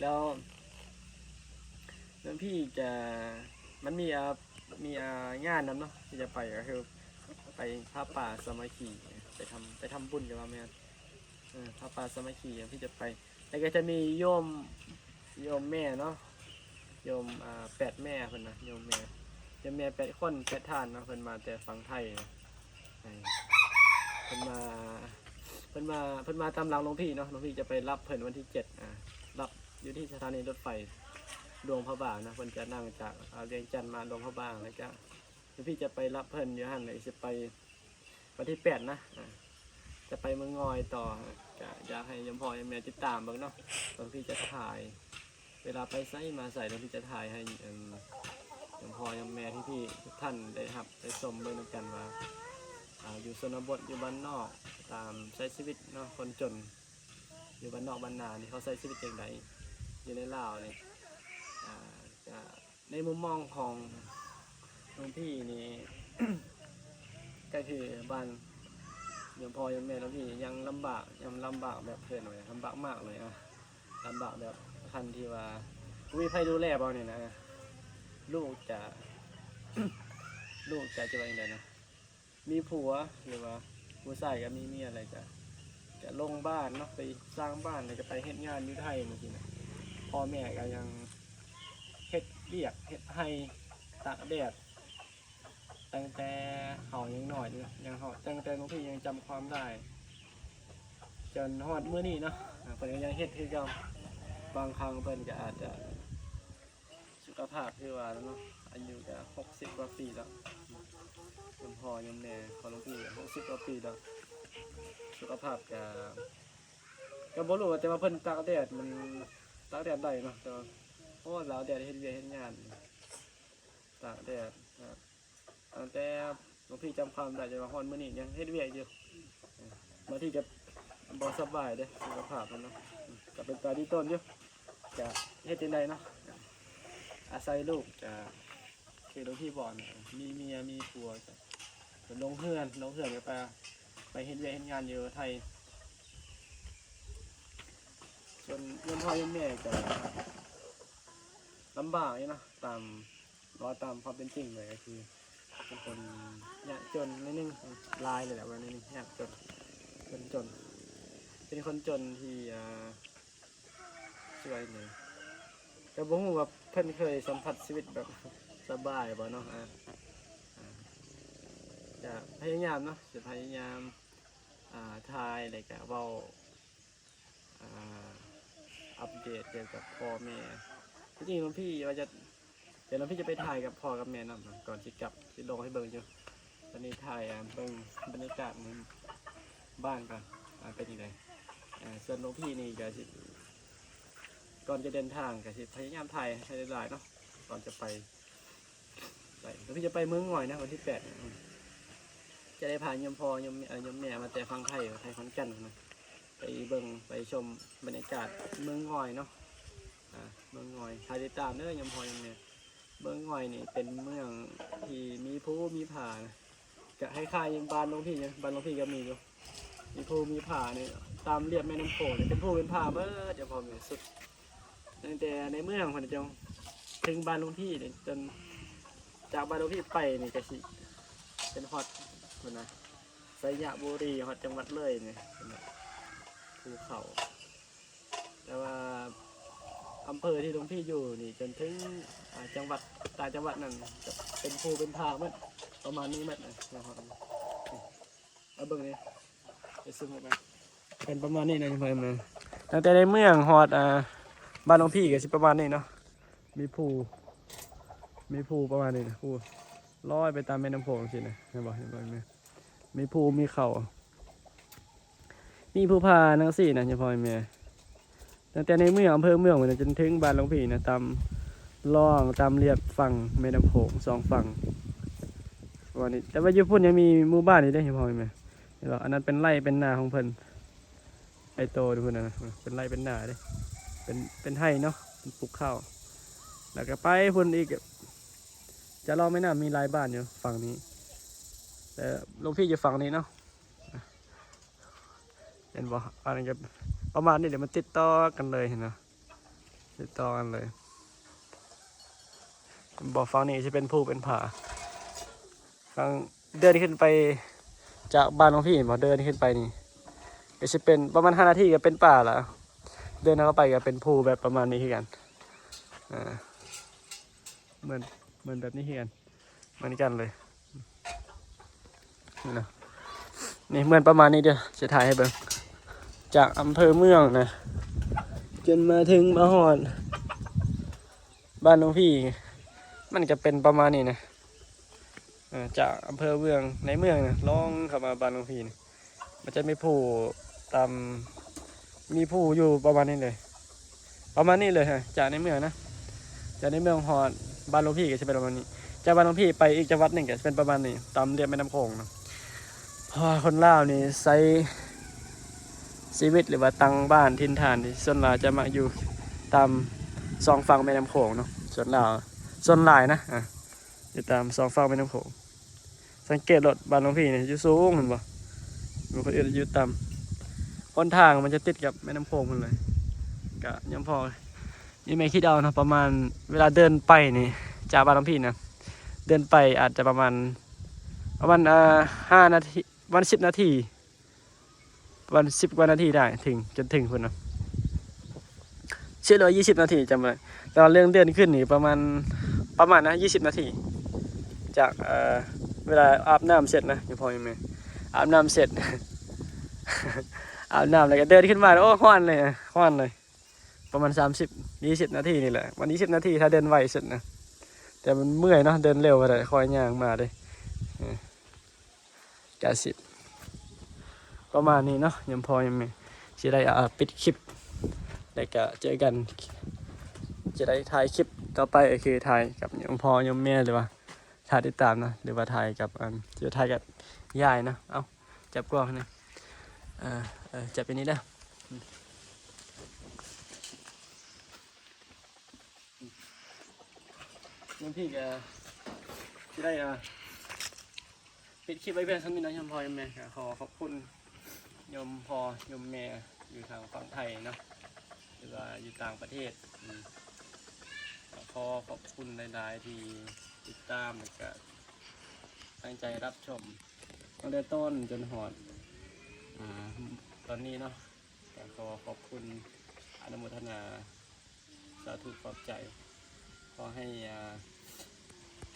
ແລ້ວ ແລ້ວພີ່ຈະ ມັນມີ ອາ ມີ ອາ ງານນຳເນາະ ທີ່ຈະໄປ ກໍຄື ໄປຜ້າປ່າສາມັກຄີ ໄປທຳ ໄປທຳບຸນກໍວ່າແມ່ນ ເອີ ຜ້າປ່າສາມັກຄີ ທີ່ຈະໄປ ແລ້ວກໍຈະມີໂຍມ ໂຍມແມ່ເນາະ ໂຍມ ອ່າ ແປດແມ່ເພິ່ນນະ ໂຍມແມ່ ໂຍມແມ່ແປດຄົນ ແປດທ່ານເນາະ ເພິ່ນມາແຕ່ຝັ່ງໄທເນາະ ເອີ ເພິ່ນມາ ເພິ່ນມາ ເພິ່ນມາຕາມຫຼັງຫຼວງພີ່ເນາະ ຫຼວງພີ່ຈະໄປຮັບເພິ່ນວັນທີເຈັດ ອ່າ ຮັບຢູ່ທີ່ສະຖານີລົດໄຟຫຼວງພະບາງເນາະ ເພິ່ນຈະນັ່ງຈາກ ອ່າ ວຽງຈັນມາຫຼວງພະບາງ ແລ້ວກໍ ແລ້ວພີ່ຈະໄປຮັບເພິ່ນຢູ່ຫັ້ນ ແລ້ວຊິໄປວັນທີແປດນະ ອ່າ ຈະໄປເມືອງງອຍຕໍ່ ກະຢາກໃຫ້ໂຍມພໍ່ໂຍມແມ່ຕິດຕາມເບິ່ງເນາະ ວ່າພີ່ຈະຖ່າຍ ເວລາໄປໃສມາໃສ ແລ້ວພີ່ຈະຖ່າຍໃຫ້ ເອີ່ມ ໂຍມພໍ່ໂຍມແມ່ ພີ່ໆ ທຸກທ່ານໄດ້ຮັບໄດ້ຊົມເບິ່ງນຳກັນວ່າ ອ່າ ຢູ່ຊົນນະບົດ ຢູ່ບ້ານນອກ ຕາມໃຊ້ຊີວິດເນາະ ຄົນຈົນ ຢູ່ບ້ານນອກບ້ານນານີ້ ເຂົາໃຊ້ຊີວິດຈັ່ງໃດ ຢູ່ໃນລາວນີ້ ອ່າ ກະ ໃນມຸມມອງຂອງຫຼວງພີ່ນີ້ ກໍຄືບ້ານໂຍມພໍ່ໂຍມແມ່ຫຼວງພີ່ຍັງລຳບາກ ຍັງລຳບາກແບບເພິ່ນວ່າລຳບາກມາກເລີຍ ອ່າ ລຳບາກແບບຂັ້ນທີ່ວ່າບໍ່ມີໃຜດູແລບໍ່ນີ້ນະ ລູກຈະ ລູກຈະ ຈະວ່າຈັ່ງໃດນະ ມີຜົວ ຫຼືວ່າຜູ້ຊາຍກໍມີເມຍ ແລ້ວກໍ ກໍລົງບ້ານເນາະ ໄປສ້າງບ້ານ ແລ້ວກໍໄປເຮັດງານຢູ່ໄທຈັ່ງຊີ້ນະ ພໍ່ແມ່ກໍຍັງເຮັດວຽກເຮັດໄຮ່ຕາກແດດ ຕັ້ງແຕ່ເຮົາຍັງນ້ອຍເນາະ ຍັງເຮົາ ຕັ້ງແຕ່ຫຼວງພີ່ຍັງຈຳຄວາມໄດ້ ຈົນຮອດມື້ນີ້ເນາະ ເພິ່ນກໍຍັງເຮັດຄືເກົ່າ ບາງຄັ້ງເພິ່ນກໍອາດຈະ ສຸຂະພາບຄືວ່າແລ້ວເນາະ ອາຍຸກໍຫົກສິບກວ່າປີແລ້ວ ໂຍມພໍ່ໂຍມແມ່ຂອງຫຼວງພີ່ຫົກສິບກວ່າປີແລ້ວ ສຸຂະພາບກໍ ກໍບໍ່ຮູ້ວ່າ ແຕ່ວ່າເພິ່ນຕາກແດດ ມັນຕາກແດດໄດ້ເນາະ ແຕ່ວ່າ ໂອ້ ລາວແດດເຮັດວຽກເຮັດງານ ຕາກແດດ ຕັ້ງແຕ່ຫຼວງພີ່ຈຳຄວາມໄດ້ ຈົນວ່າຮອດມື້ນີ້ຍັງເຮັດວຽກຢູ່ ບາງທີກໍບໍ່ສະບາຍເດ້ ສຸຂະພາບເພິ່ນເນາະ ກໍເປັນຕາດີຕົນຢູ່ ຈະເຮັດຈັ່ງໃດເນາະ ອາໄສລູກ ຈະ ຄືຫຼວງພີ່ບອກ ມີເມຍມີຜົວ ເພິ່ນລົງເຮືອນ ລົງເຮືອນກໍໄປ ໄປເຮັດວຽກເຮັດງານຢູ່ໄທ ສ່ວນໂຍມພໍ່ໂຍມແມ່ກໍລຳບາກຢູ່ເນາະ ຕາມ ເວົ້າຕາມຄວາມເປັນຈິງເລີຍ ກໍຄືເປັນຄົນຍາກຈົນໜ້ອຍໜຶ່ງ ຫຼາຍເລີຍແຫຼະ ວ່າໜ້ອຍໜຶ່ງ ຍາກຈົນ ຄົນຈົນ ເປັນຄົນຈົນທີ່ ອ່າ ຊ່ວຍນີ້ ກໍບໍ່ຮູ້ວ່າເພິ່ນເຄີຍສຳຜັດຊີວິດແບບສະບາຍບໍ່ເນາະ ອ່າ ອ່າ ຈະພະຍາຍາມເນາະ ຈະພະຍາຍາມ ອ່າ ຖ່າຍ ແລ້ວກະເວົ້າ ອ່າ ອັບເດດກ່ຽວກັບພໍ່ແມ່ ທີ່ຈິງຫຼວງພີ່ວ່າຈະ ດຽວຫຼວງພີ່ຈະໄປຖ່າຍກັບພໍ່ກັບແມ່ນຳ ກ່ອນຊິກັບ ຊິລົງໃຫ້ເບິ່ງຢູ່ ຕອນນີ້ຖ່າຍ ອ່າ ເບິ່ງບັນຍາກາດໃນບ້ານກ່ອນ ວ່າເປັນຈັ່ງໃດ ເອີ່ ສ່ວນຫຼວງພີ່ນີ້ກໍຊິ ກ່ອນຈະເດີນທາງກໍຊິພະຍາຍາມຖ່າຍໃຫ້ຫຼາຍໆເນາະ ກ່ອນຈະໄປ ໄປ ແລ້ວພີ່ຈະໄປເມືອງງອຍນະ ວັນທີແປດ ອືມ ຈະໄດ້ພາໂຍມພໍ່ໂຍມແມ່ ໂຍມແມ່ມາແຕ່ຝັ່ງໄທ ໄທຂອນແກ່ນນະ ໄປເບິ່ງໄປຊົມບັນຍາກາດເມືອງງອຍເນາະ ອ່າ ເມືອງງອຍ ຖ້າຕິດຕາມເດີໂຍມພໍ່ໂຍມແມ່ ເມືອງງອຍນີ້ເປັນເມືອງທີ່ມີພູມີຜານະ ກະຄ້າຍໆຢູ່ບ້ານຫຼວງພີ່ຢູ່ ບ້ານຫຼວງພີ່ກໍມີຢູ່ ມີພູມີຜານີ້ ຕາມລຽບແມ່ນ້ຳໂຂງນີ້ເປັນພູເປັນຜາເບິດ ເຈົ້າພໍ່ແມ່ສຸດ ຕັ້ງແຕ່ໃນເມືອງພຸ້ນຈົນເຖິງບ້ານຫຼວງພີ່ນີ້ ຈົນຈາກບ້ານຫຼວງພີ່ໄປນີ້ກໍຊິເປັນຮອດພຸ້ນນະ ໄຊຍະບູລີ ຮອດຈັງຫວັດເລີຍນີ້ ພຸ້ນນະ ພູເຂົາ ແຕ່ວ່າອຳເພີທີ່ຫຼວງພີ່ຢູ່ນີ້ ຈົນເຖິງ ອ່າ ຈັງຫວັດ ຕ່າງຈັງຫວັດນັ້ນ ກໍເປັນພູເປັນຜາໝົດ ປະມານນີ້ໝົດນະ ມາເບິ່ງນີ້ ໄປຊູມເຂົ້າໄປ ເປັນປະມານນີ້ນະ ເຫັນບໍ່ ເຫັນບໍ່ ຕັ້ງແຕ່ໃນເມືອງຮອດ ອ່າ ບ້ານຫຼວງພີ່ກໍຊິປະມານນີ້ເນາະ ມີພູ ມີພູປະມານນີ້ນະ ພູລອຍໄປຕາມແມ່ນ້ຳໂຂງຈັ່ງຊີ້ນະ ເຫັນບໍ່ ເຫັນບໍ່ ເຫັນບໍ່ ມີພູມີເຂົາ ມີພູຜາຈັ່ງຊີ້ນະ ເຈົ້າພໍ່ແມ່ ຕັ້ງແຕ່ໃນເມືອງ ອຳເພີເມືອງພຸ້ນນະ ຈົນເຖິງບ້ານຫຼວງພີ່ນະ ຕາມລ່ອງ ຕາມລຽບຝັ່ງແມ່ນ້ຳໂຂງສອງຝັ່ງ ປະມານນີ້ ແຕ່ວ່າຢູ່ພຸ້ນຍັງມີໝູ່ບ້ານອີກເດ້ ເຈົ້າພໍ່ແມ່ ເຫັນບໍ່ ອັນນັ້ນເປັນໄຮ່ເປັນນາຂອງເພິ່ນ ໄອ້ໂຕຢູ່ພຸ້ນນະ ເປັນໄຮ່ເປັນນາເດ້ ເປັນ ເປັນໄຮ່ເນາະ ເປັນປູກເຂົ້າ ແລ້ວກໍໄປພຸ້ນອີກ ຈະລອງແມ່ນ້ຳ ມີຫຼາຍບ້ານຢູ່ຝັ່ງນີ້ ແຕ່ຫຼວງພີ່ຢູ່ຝັ່ງນີ້ເນາະ ເຫັນບໍ່ ອັນນີ້ກໍປະມານນີ້ແຫຼະ ມັນຕິດຕໍ່ກັນເລີຍ ເຫັນບໍ່ ຕິດຕໍ່ກັນເລີຍ ເຫັນບໍ່ ຝັ່ງນີ້ຊິເປັນພູເປັນຜາ ຝັ່ງ ເດີນຂຶ້ນໄປຈາກບ້ານຫຼວງພີ່ເຫັນບໍ່? ເດີນຂຶ້ນໄປນີ້ ກໍຊິເປັນປະມານຫ້ານາທີກໍເປັນປ່າລະ. ເດີນເຂົ້າໄປກໍເປັນພູແບບປະມານນີ້ຄືກັນ. ເອີ ເໝືອນ ເໝືອນແບບນີ້ຄືກັນ ເໝືອນກັນເລີຍ. ນີ້ນະ ນີ້ເໝືອນປະມານນີ້ເດີ ຊິຖ່າຍໃຫ້ເບິ່ງ. ຈາກອຳເພີເມືອງນະ ຈົນມາເຖິງມາຮອດບ້ານຫຼວງພີ່ ມັນກໍເປັນປະມານນີ້ນະ. ເອີ ຈາກອຳເພີເມືອງ ໃນເມືອງນະ ລ່ອງເຂົ້າມາບ້ານຫຼວງພີ່ນີ້ ມັນຈະມີພູຕາມ ມີພູຢູ່ປະມານນີ້ເລີຍ ປະມານນີ້ເລີຍ. ຈາກໃນເມືອງນະ ຈາກໃນເມືອງຮອດບ້ານຫຼວງພີ່ກໍຈະເປັນປະມານນີ້. ຈາກບ້ານຫຼວງພີ່ໄປອີກຈັງຫວັດໜຶ່ງກໍຈະເປັນປະມານນີ້ ຕາມລຽບແມ່ນ້ຳໂຂງນະ. ເພາະວ່າຄົນລາວນີ້ໃຊ້ຊີວິດ ຫຼືວ່າຕັ້ງບ້ານຖິ່ນຖານນີ້ ສ່ວນຫຼາຍຈະມັກຢູ່ຕາມສອງຝັ່ງແມ່ນ້ຳໂຂງເນາະ. ສ່ວນລາວ ສ່ວນຫຼາຍນະ ອາ ຢູ່ຕາມສອງຝັ່ງແມ່ນ້ຳໂຂງ. ສັງເກດໂລດ ບ້ານຫຼວງພີ່ນີ້ຢູ່ສູງ ເຫັນບໍ່? ຢູ່ຄົນອື່ນຢູ່ຕ່ຳ. ຫົນທາງມັນຈະຕິດກັບແມ່ນ້ຳໂຂງພຸ້ນເລີຍ. ກະຍາມພໍ ນີ້ແມ່ຄິດເອົາເນາະ ປະມານເວລາເດີນໄປນີ້ ຈາກບ້ານຫຼວງພີ່ນະ ເດີນໄປອາດຈະປະມານ ປະມານ ເອີ ຫ້ານາທີ ປະມານສິບນາທີ ປະມານສິບກວ່ານາທີໄດ້ ເຖິງ ຈົນເຖິງພຸ້ນນະ ສິບຫຼືວ່າຊາວນາທີ ຈຳບໍ່ໄດ້. ແຕ່ວ່າເລື່ອງເດີນຂຶ້ນນີ້ປະມານ ປະມານນະ ຊາວນາທີ ຈາກ ເອີ ເວລາອາບນ້ຳເສັດນະ ຍາມພໍ່ຍາມແມ່ ອາບນ້ຳເສັດ ອາບນ້ຳແລ້ວກໍເດີນຂຶ້ນມາ ໂອ້ ຮ້ອນເລີຍ ຮ້ອນເລີຍ. ປະມານສາມສິບ ຊາວນາທີນີ້ແຫຼະ ປະມານຊາວນາທີ ຖ້າເດີນໄວສຸດນະ. ແຕ່ມັນເມື່ອຍເນາະ ເດີນເລັວບໍ່ໄດ້ ຄ່ອຍຍ່າງມາເດ້. ເອີ ກະຊິປະມານນີ້ເນາະ ຍາມພໍ່ຍາມແມ່ ຊິໄດ້ ອາ ປິດຄລິບ ແລ້ວກະເຈີກັນ ຈະໄດ້ຖ່າຍຄລິບຕໍ່ໄປ ກໍຄືຖ່າຍກັບຍາມພໍ່ຍາມແມ່ ຫຼືວ່າຖ້າຕິດຕາມເນາະ ຫຼືວ່າຖ່າຍກັບ ອັນ ຈະຖ່າຍກັບຍາຍເນາະ. ເອົາ ຈັບກວ່າຫັ້ນນະ ເອີ ເອີ ຈັບຢູ່ນີ້ເດີ. ຍາມພີ້ກໍຊິໄດ້ ອ່າ ປິດຄລິບໄວ້ພຽງສ່ຳນີ້ເນາະ ຍາມພໍ່ຍາມແມ່. ກໍຂໍຂອບຄຸນຍາມພໍ່ຍາມແມ່ຢູ່ທາງຝັ່ງໄທເນາະ ຫຼືວ່າຢູ່ຕ່າງປະເທດ. ອືມ ກໍຂໍຂອບຄຸນຫຼາຍໆທີ່ຕິດຕາມ ແລ້ວກໍຕັ້ງໃຈຮັບຊົມ ຕັ້ງແຕ່ຕົ້ນຈົນຮອດ ອ່າ ຕອນນີ້ເນາະ. ກໍຂໍຂອບຄຸນ ອະນຸໂມທະນາ ສາທຸ ຂອບໃຈ. ຂໍໃຫ້ ອ່າ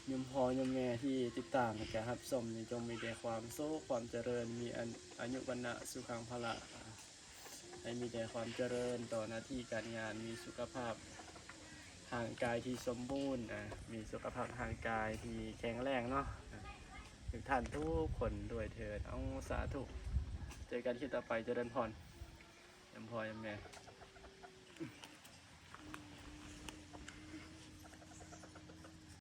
ໂຍມພໍ່ໂຍມແມ່ທີ່ຕິດຕາມ ແລະ ກະຮັບຊົມນີ້ ຈົ່ງມີແຕ່ຄວາມສຸກ ຄວາມຈະເລີນ ມີອາ ອາຍຸ ວັນນະ ສຸຂັງ ພະລະ ໃຫ້ມີແຕ່ຄວາມຈະເລີນຕໍ່ໜ້າທີ່ການງານ ມີສຸຂະພາບຮ່າງກາຍທີ່ສົມບູນ ອາ ມີສຸຂະພາບຮ່າງກາຍທີ່ແຂງແຮງເນາະ ອາ ທຸກທ່ານທຸກຄົນດ້ວຍເທີ້ນ. ເອົາ ສາທຸ ເຈີກັນຄລິບຕໍ່ໄປ ຈະເລີນພອນ ຍາມພໍ່ຍາມແມ່.